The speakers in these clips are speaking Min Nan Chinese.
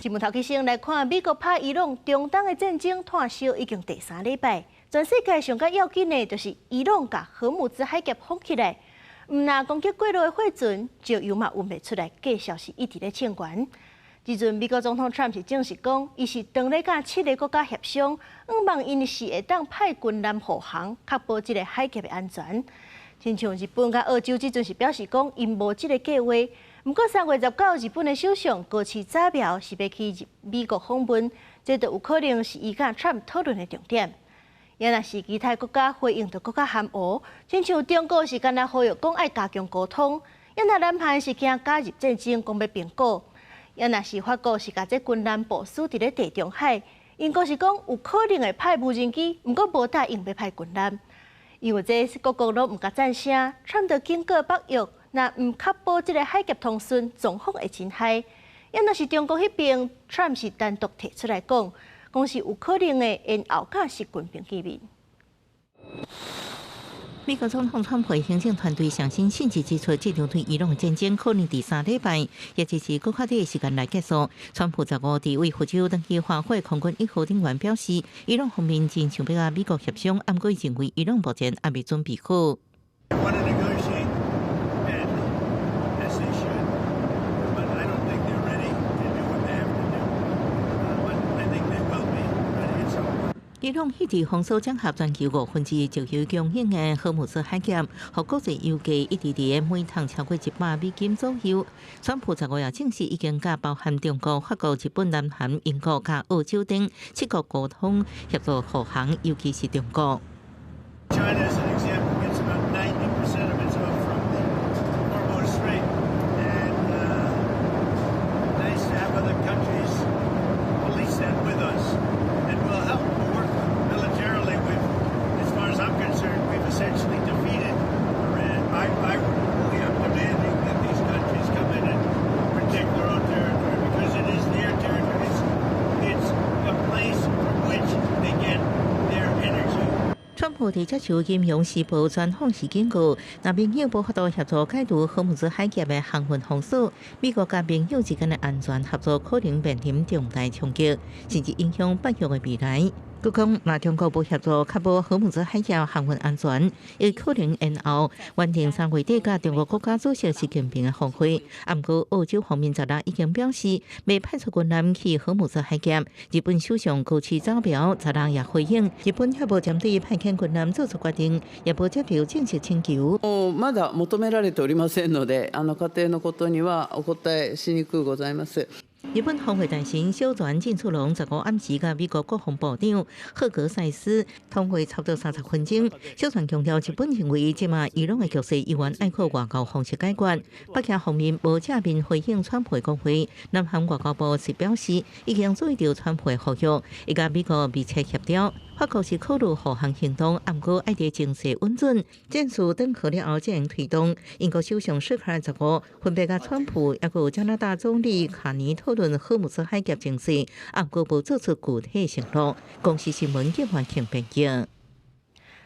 新聞頭起先來看，美國拍伊朗中東的戰爭拖燒已經第三禮拜，全世界上較要緊的就是伊朗共荷姆茲海峽封起來，毋若攻擊過路的貨船，石油嘛運袂出來，價數是一直咧衝懸。這陣美國總統川普是證實講，伊是當咧佮七个國家協商，向望𪜶是會當派軍艦護航，確保這个海峽的安全。親像日本佮澳洲這陣是表示講，𪜶無這个計劃。毋過3月19，日本的首相高市早苗是欲去美國訪問，這就有可能是伊佮川普討論的重點。也若是其他國家回應就閣較含糊，親像中國是干焦呼籲講愛加強溝通，也若南韓是驚加入戰爭，講欲評估。也若是法國是共這軍艦部署佇咧地中海，英國是講有可能會派無人機，毋過無答應欲派軍艦。因為這各國攏毋共贊聲，川普就警告北約，若毋確保這个海峽通順，狀況會真害。也若是中國彼邊，川普是單獨提出來講，講是有可能會延後佮習近平見面。美國總統川普行政團隊上新信息指出，這場對伊朗的戰爭可能佇三禮拜，也就是閣較短的時間來結束。川普十五佇位佛州登機花火空軍一號頂懸表示，伊朗方面真想欲佮美國協商，毋過認為伊朗目前猶未準備好。 Want to negotiate, and as they should, but I don't think they're ready to do what they have to do. But I think they will be ready at some point. 伊朗一直封鎖掌握全球1/5石油供應的荷姆茲海峽，予國際油價一直佇每桶超過100美金左右。川普十五也證實已經佮包含中國、法國、日本、南韓、英國佮澳洲等七國溝通協助護航，尤其是中國。 China, as an example, gets about 90% of its oil from the Hormuz Strait. And nice to have other countries police that with us and will help. We'll work militarily. We've, as far as I'm concerned, we've essentially defeated Iran. I really am demanding that these countries come in and protect their own territory because it is their territory. It's the place from which they get their energy. 川普佇接受《金融時報》專訪時警告，若盟友無法度協助解除荷姆茲海峽的航運封鎖，美國佮盟友之間的安全合作可能面臨重大衝擊，甚至影響北約的未來。閣講，若中國無協助確保荷姆茲海峽航運安全，會可能延後原定3月底佮中國國家主席習近平的峰會。毋過澳洲方面十六已經表示，欲派出軍艦去荷姆茲海峽。日本首相高市早苗十六也回應，日本猶無針對派遣軍艦做出決定，也無接到正式請求。まだ求められておりませんので、仮定のことにはお答えしにくうございます。日本防衛大臣小泉進次郎十五暗時佮美國國防部長赫格塞斯通話差不多30分鐘。小泉強調，日本認為這馬伊朗的局勢猶原愛靠外交方式解決。北韓方面無正面回應川普講話，南韓外交部是表示已經注意到川普的呼籲，會佮美國密切協調。法國是考慮護航行動，毋過愛佇情勢穩準、戰事等好了後才會推動。英國首相施凱爾十五分別佮川普，抑閣有加拿大總理卡尼討論荷姆茲海峽情勢，毋過無做出具體承諾。公視新聞葉萬慶編譯。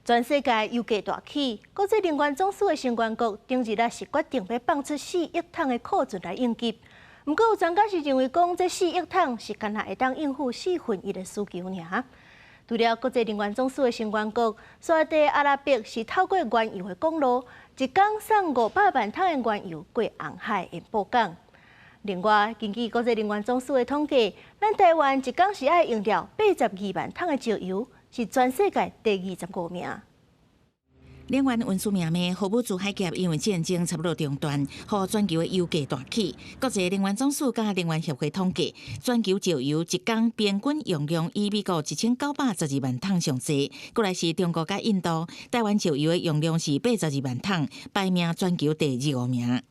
全世界油價大起，國際能源總署的成員國頂日仔是決定欲放出4億桶的庫存來應急。毋過有專家是認為講，這四億桶是干焦會當應付1/4的需求爾。除了國際能源總署的成員國，沙特阿拉伯是透過原油的公路，一工送500萬桶的原油過紅海延布港。另外，根據國際能源總署的統計，咱台灣一工是愛用掉82萬桶的石油，是全世界第25名。能源運輸命脈荷姆茲海峽因為戰爭差不多中斷，予全球的油價大起。國際能源總署佮能源協會統計，全球石油一工平均用量以美國1912萬桶上濟，過來是中國佮印度。台灣石油的用量是82萬桶，排名全球第25名。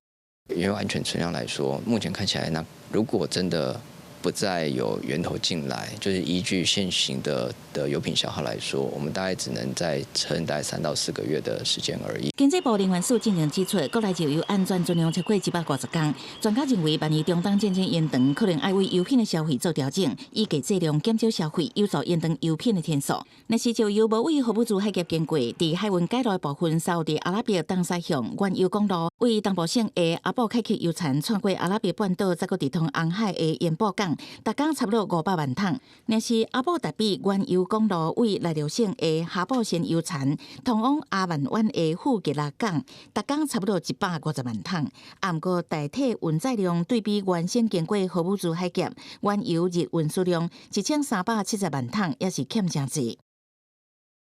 原油安全存量來說，目前看起來，那如果真的不再有源頭進來，就是依據現行的油品消耗來說，我們大概只能再撐大概3到4個月的時間而已。經濟部能源署進前指出，國內石油安全存量超過150工。專家認為，萬一中東戰爭延長，可能愛為油品的消費做調整，以低劑量減少消費，有助延長油品的天數。若是石油無位荷姆茲海峽經過，佇海運解路的部分，沙烏地阿拉伯東西向原油公路，位東部省的阿布凱克油田，穿過阿拉伯半島，再閣直通紅海的延布港。桶，逐工差不多500萬桶。若是阿布達比原油公路對來流省的哈布先油田通往阿曼灣的富吉拉港，逐工差不多150萬桶。啊，毋過代替運載量對比原先經過荷姆茲海峽原油日運輸量1370萬桶，也是減誠濟。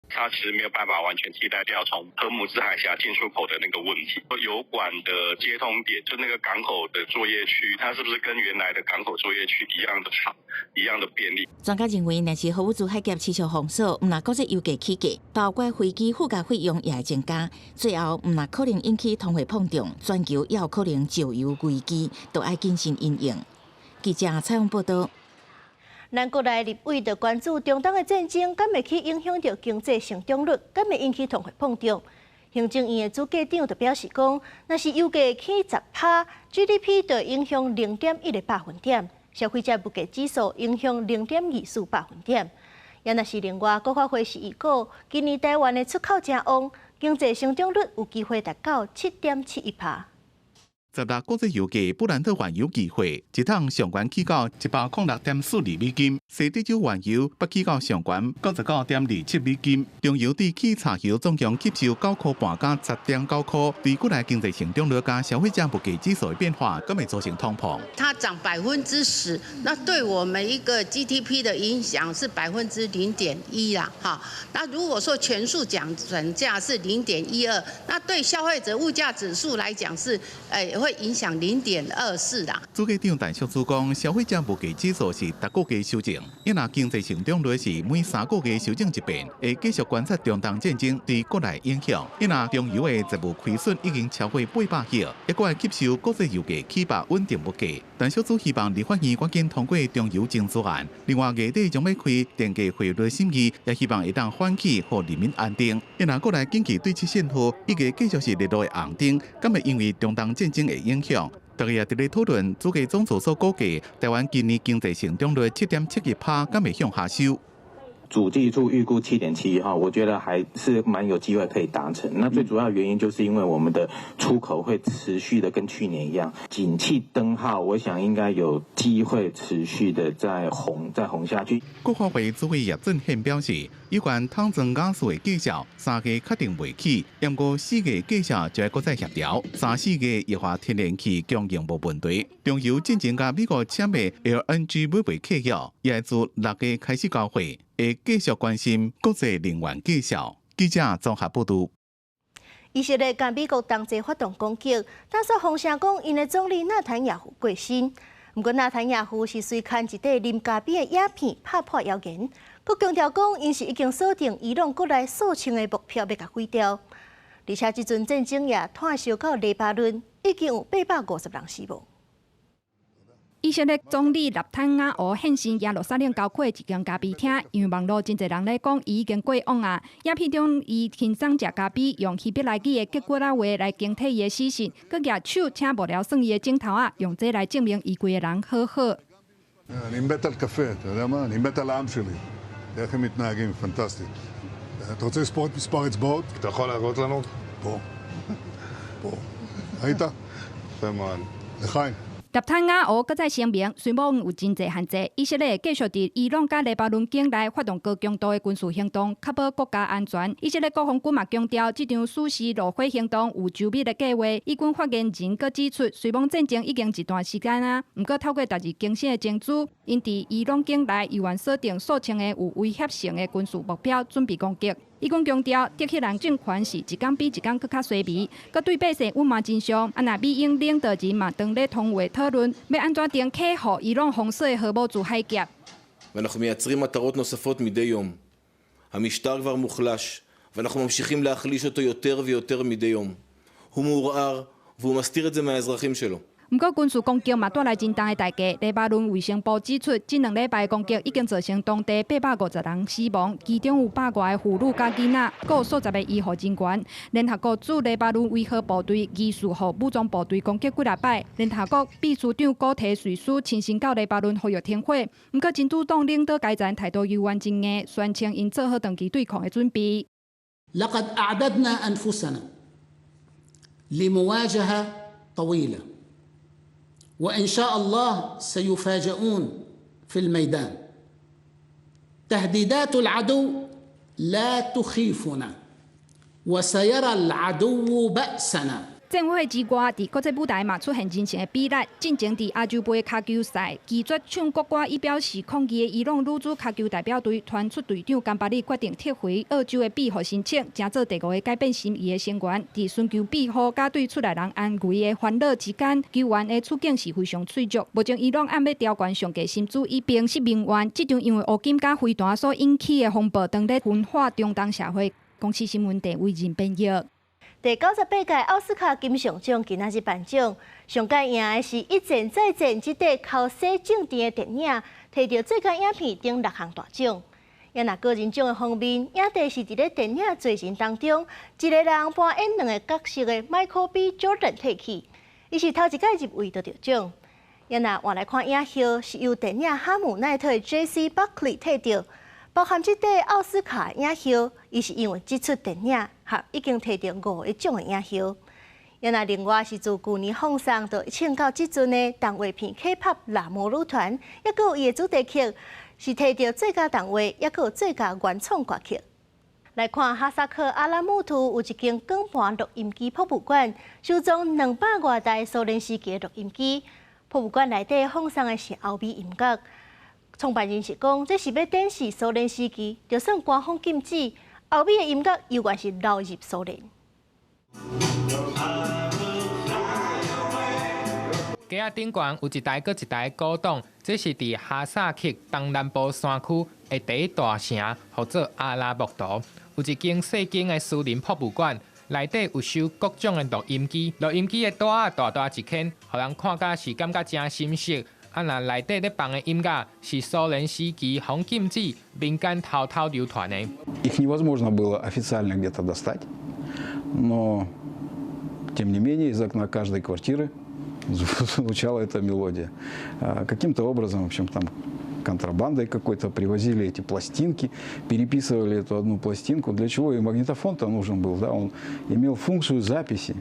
它其實沒有辦法完全替代掉從荷姆茲海峽進出口的那個問題。油管的接通點，就那個港口的作業區，它是不是跟原來的港口作業區一樣的好，一樣的便利？專家認為，若是荷姆茲海峽持續封鎖，毋但國際油價起價，包括飛機附加費用也會增加，最後毋但可能引起通貨膨脹，全球也有可能石油危機，都愛謹慎因應。記者採訪報道。咱國內立委就關注中東的戰爭，敢會去影響著經濟成長率，敢會引起通貨膨脹？行政院的主計長就表示講，若是油價起10趴，GDP 就影響0.1個百分點，消費者物價指數影響0.24百分點。也若是另外，國發會是預估，今年台灣的出口誠旺，經濟成長率有機會達到7.71趴。 16國際油價布蘭特原油期貨一桶上懸起到106.42美金，西德州原油北起到上懸99.27美金。中油對汽柴油總共吸收9塊半佮10.9塊，對國內經濟成長率佮消費者物價指數的變化，敢會造成通膨。它漲10%，那對我們一個 GDP 的影響是0.1%啦，哈。那如果說全數講轉價是0.12，那對消費者物價指數來講是，會影響0.24啦。主計長陳淑珠講，消費者物價指數是逐個月修正，伊若經濟成長率是每3個月修正一遍，會繼續觀察中東戰爭對國內影響。伊若中油的財務虧損已經超過800億，猶閣會吸收國際油價起百穩定物價。陳淑珠希望立法院趕緊通過中油增資案，另外月底將欲開電價匯率審議，也希望會當緩起，予人民安定。伊若國內經濟對策信號已經繼續是熱度的紅燈，敢會因為中東戰爭的影響？大家也佇咧討論，主計總處所估計，台灣今年經濟成長率7.71趴，敢會向下修？主計處預估7.7哈，我覺得還是蠻有機會可以達成。那最主要原因就是因為我們的出口會持續的跟去年一樣，景氣燈號，我想應該有機會持續的再紅再紅下去。國發會主委葉俊憲表示，有關桶裝瓦斯的價數，3月確定袂起，毋過4月價數就會閣再協調，3、4月液化天然氣供應無問題。中油進前佮美國簽的 LNG 買賣契約，也會自6月開始交貨。會繼續關心國際能源價數。記者綜合報導。以色列佮美國同齊發動攻擊，但是風聲講，𪜶的總理納坦雅胡過身。毋過納坦雅胡是隨牽一塊啉咖啡的影片拍破謠言，閣強調講，𪜶是已經鎖定伊朗國內數千个目標欲共毀掉。而且這陣戰爭也拖燒到黎巴嫩，已經有850人死亡。以色列總理納坦雅胡現身耶路撒冷郊區的一間咖啡廳，因為網路真濟人咧講，伊已經過往啊。影片中，伊輕鬆食咖啡，用希伯來語的吉古拉話來更替伊的死訊，閣舉手請幕僚算伊的枕頭仔，用這來證明伊規个人好好。 אני מת על קפה, אתה יודע מה? אני מת על העם שלי. איך הם מתנהגים, פנטסטי. אתה רוצה לספור את מספר האצבעות? אתה יכול להראות לנו? פה. פה. ראית? יפה מאוד. לחיים. 納坦雅胡閣再聲明，雖罔有真濟限制，以色列繼續佇伊朗佮黎巴嫩境內發動高強度的軍事行動，確保國家安全。以色列國防軍嘛強調，這場死屍怒火行動有周密的計劃。以軍發言人閣指出，雖罔戰爭已經一段時間啊，毋過透過逐日更新的情資，𪜶佇伊朗境內猶原鎖定數千個有威脅性的軍事目標，準備攻擊。以軍強調，德黑蘭政權是一工比一工閣較衰微，閣對百姓隱瞞真相。啊，若美英領導人嘛當咧通話討論，欲按怎重啟予伊朗封鎖的荷姆茲海峽。 ואנחנו מייצרים מטרות נוספות מדי יום. המשטר כבר מוחלש, ואנחנו ממשיכים להחליש אותו יותר ויותר מדי יום. הוא מעורער, והוא מסתיר את זה מהאזרחים שלו. 毋過軍事攻擊嘛帶來真重的代價。黎巴嫩衛生部指出，這2禮拜攻擊已經造成當地850人死亡，其中有100外个婦女佮囡仔，閣有數十个醫護人員。聯合國駐黎巴嫩維和部隊疑似予武裝部隊攻擊幾若擺。聯合國秘書長古特瑞斯親身到黎巴嫩呼籲停火。毋過真主黨領導階層態度猶原真硬，宣稱𪜶做好長期對抗的準備。 لقد أعددنا أنفسنا لمواجهة طويلة وإن شاء الله سيفاجؤون في الميدان. تهديدات العدو لا تخيفنا وسيرى العدو بأسنا。戰火之外，佇國際舞台嘛出現人性的比例。進前佇亞洲杯跤球賽拒絕唱國歌以表示抗議的伊朗女子跤球代表隊傳出隊長甘巴里決定撤回澳洲的庇護申請，成做第五个改變心意的成員。佇尋求庇護佮對厝內人安危的煩惱之間，球員的處境是非常脆弱。目前伊朗按欲調懸上低薪資以平息民怨，這場因為烏金佮飛彈所引起的風暴，當咧分化中東社會。公視新聞鄭偉仁編譯。第98屆奧斯卡金像獎今仔日頒獎，上蓋贏的是《一戰再戰》這塊剾洗政治的電影，提著最佳影片等六項大獎。也若個人獎的方面，影帝是佇咧電影《罪人》當中，一个人扮演兩个角色的 Michael B. Jordan 提去，伊是頭一擺入圍就得獎。也若換來看影后，是由電影《哈姆奈特》Jessie Buckley 提著。包含這塊奧斯卡影后，伊是因為這齣電影，合已經提著五個獎的影后。也若另外是自舊年放送就唱到這陣的動畫片 K-pop 辣魔女團，抑閣有伊的主題曲，是提著最佳動畫，抑閣有最佳原創歌曲。來看哈薩克阿拉木圖有一間光盤錄音機博物館，收藏200外台蘇聯時期的錄音機。博物館內底放送的是歐美音樂。創辦人是講，這是欲展示蘇聯時期，就算官方禁止歐美的音樂，猶原是流入蘇聯。街仔頂懸有一台閣一台古董，這是佇哈薩克東南部山區的第一大城，號做阿拉木圖。有一間細間的私人博物館，內底有收各種的錄音機，錄音機的帶仔大大一間，予人看甲是感覺誠心適。啊，若內底咧放的音樂是蘇聯時期予禁止民間偷偷流傳的。 Их невозможно было официально где-то достать, но тем не менее из окна каждой квартиры звучала эта мелодия. Каким-то образом, в общем, там контрабандой какой-то привозили эти пластинки, переписывали эту одну пластинку. Для чего и магнитофон-то нужен был, да? Он имел функцию записи.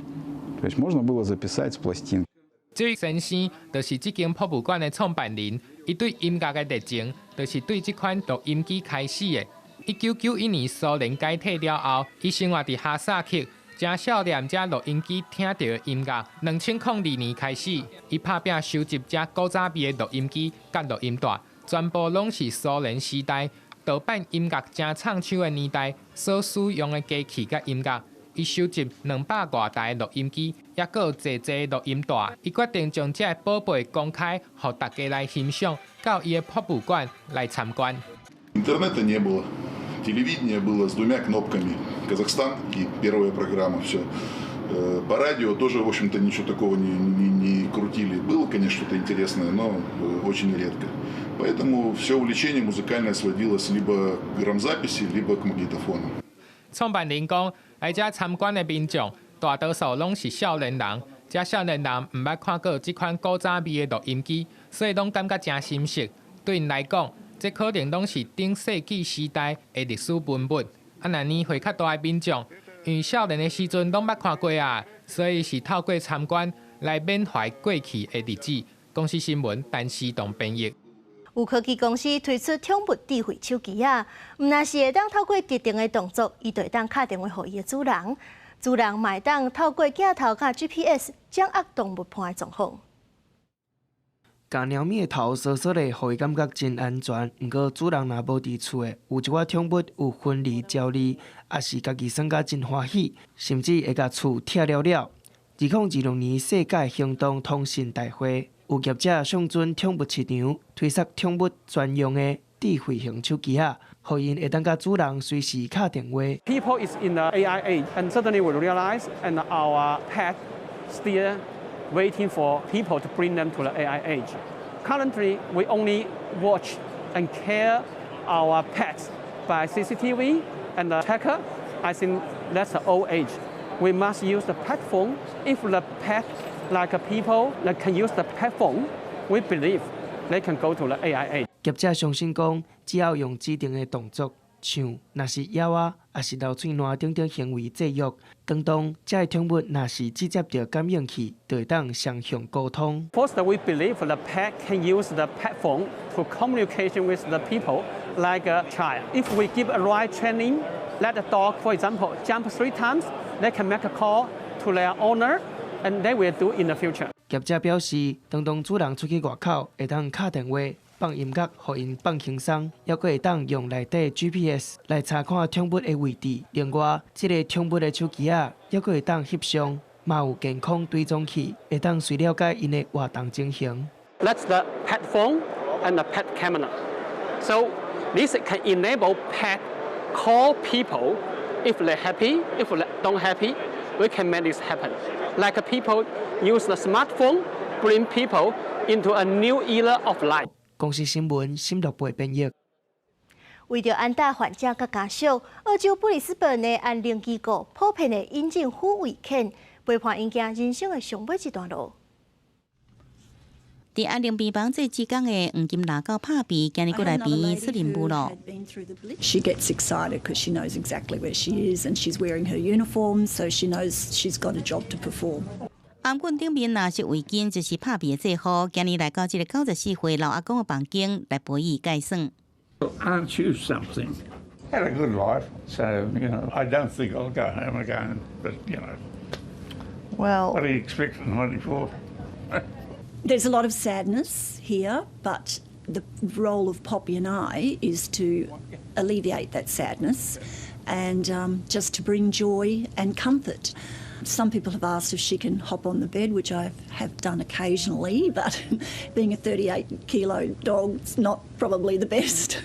То есть можно было записать с пластинки. 這位先生就是這間博物館的創辦人，伊對音樂的熱情，就是對這款錄音機開始的。1991年蘇聯解體了後，伊生活佇哈薩克，誠少年這錄音機聽著的音樂。2002年開始，伊拍拚收集這古早味的錄音機佮錄音帶，全部攏是蘇聯時代盜版音樂誠暢手的年代所使用的機器佮音樂。伊收集200外台錄音機，抑閣有濟濟錄音帶。伊決定將這个寶貝公開，予大家來欣賞，到伊的博物館來參觀。 Интернета не было, телевидение было с двумя кнопками: Казахстан и первая программа, все. По радио тоже, в общем-то, ничего такого не крутили. Было, конечно, что-то интересное, но очень редко. Поэтому все увлечение музыкальное сводилось либо к грамзаписи, либо к магнитофону. 創辦人講，來遮參觀的民眾大多數攏是少年人，這少年人毋捌看過這款古早味的錄音機，所以攏感覺誠心適。對𪜶來講，這可能攏是頂世紀時代的歷史文物。啊，若年歲較大的民眾，因為少年的時陣攏捌看過啊，所以是透過參觀來緬懷過去的日子。公視新聞陳思棟編譯。有科技公司推出寵物智慧手機仔，毋但是會當透過特定的動作，伊就會當敲電話予伊的主人，主人嘛會當透過鏡頭佮 GPS 掌握動物伴的狀況。共貓咪的頭搔搔咧，予伊感覺真安全。毋過主人若無佇厝的，有一寡寵物有分離焦慮，抑是家己耍甲真歡喜，甚至會共厝拆了了。2026年世界行動通訊大會，有業者上陣寵物市場，推出寵物專用的智慧型手機仔，予𪜶會當佮主人隨時敲電話。 People is in the AI age, and suddenly we realize, and our pet still waiting for people to bring them to the AI age. Currently, we only watch and care our pets by CCTV and the tracker. I think that's the old age. We must use the pet phone. If the pet, like people, that can use the pet phone, we believe they can go to the AI age. 業者相信講，只要用指定的動作，像若是咬仔，抑是流喙瀾等等行為制約。當當這个寵物若是接著感應器，就會當雙向溝通。 First, we believe the pet can use the pet phone to communication with the people like a child. If we give a right training, let the dog, for example, jump three times, they can make a call to their owner, and they will do in the future. 業者表示，當當主人出去外口，會當敲電話放音樂，予𪜶放輕鬆，猶閣會當用內底 GPS 來查看寵物的位置。另外，這个寵物的手機仔，猶閣會當翕相，嘛有健康追蹤器，會當隨了解𪜶的活動情形。 That's the pet phone and the pet camera. So this can enable pet call people if they're happy, if they don't happy, we can make this happen. Like people use the smartphone, bring people into a new era of life. 公視新聞，新樂貝編譯。為著安踏患者佮家屬，澳洲布里斯本的安寧機構普遍的引進撫慰犬，陪伴𪜶行人生的上尾這段路。佇安寧病房做志工的黃金獵狗帕比，今年閣來病院出任務囉。 She gets excited because she knows exactly where she is and she's wearing her uniform, so she knows she's got a job to perform. 頷頸頂面藍色圍巾就是帕比的制服，今年來到這个94歲老阿公的房間來陪伊蓋耍。 Aren't you something? Had a good life, so I don't think I'll go home again. But Well, what do you expect from 94? There's a lot of sadness here, but the role of Poppy and I is to alleviate that sadness and just to bring joy and comfort. Some people have asked if she can hop on the bed, which I have done occasionally, but being a 38 kilo dog, it's not probably the best.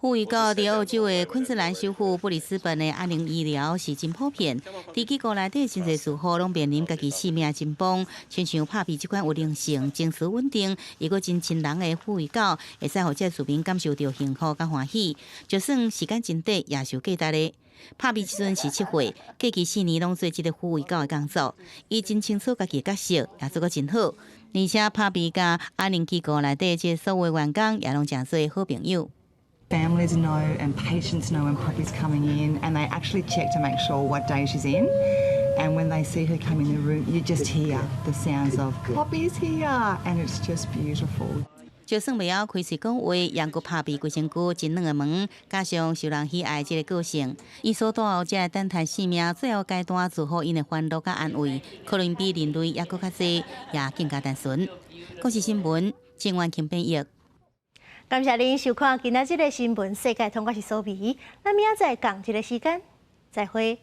撫慰狗佇澳洲的昆士蘭首府布里斯本的安寧醫療是真普遍。佇機構內底真濟師傅攏面臨家己性命緊繃，親像帕比這款有靈性、情緒穩定、又閣真親人的撫慰狗，會使予這市民感受著幸福佮歡喜。就算時間真短，也是有價值的。帕比這陣是7歲，過去4年攏做這个撫慰狗的工作，伊真清楚家己的角色，也做閣真好。而且帕比佮安寧機構內底這所有員工也攏誠做好朋友。 Families know and patients know when Poppy's coming in, and they actually check to make sure what day she's in. And when they see her come in the room, you just hear the sounds of "Poppy's here," and it's just beautiful. 就算袂曉開喙講話，猶閣帕比規身軀真軟的毛，加上受人喜愛這个個性，伊所帶予這个等待生命最後階段祝福𪜶的歡樂佮安慰，可能比人類猶閣較濟，也更加單純。公視新聞，鄭婉琴編譯。感謝您收看今仔日的新聞世界通，我是蘇美。咱明仔載仝一个時間，再會。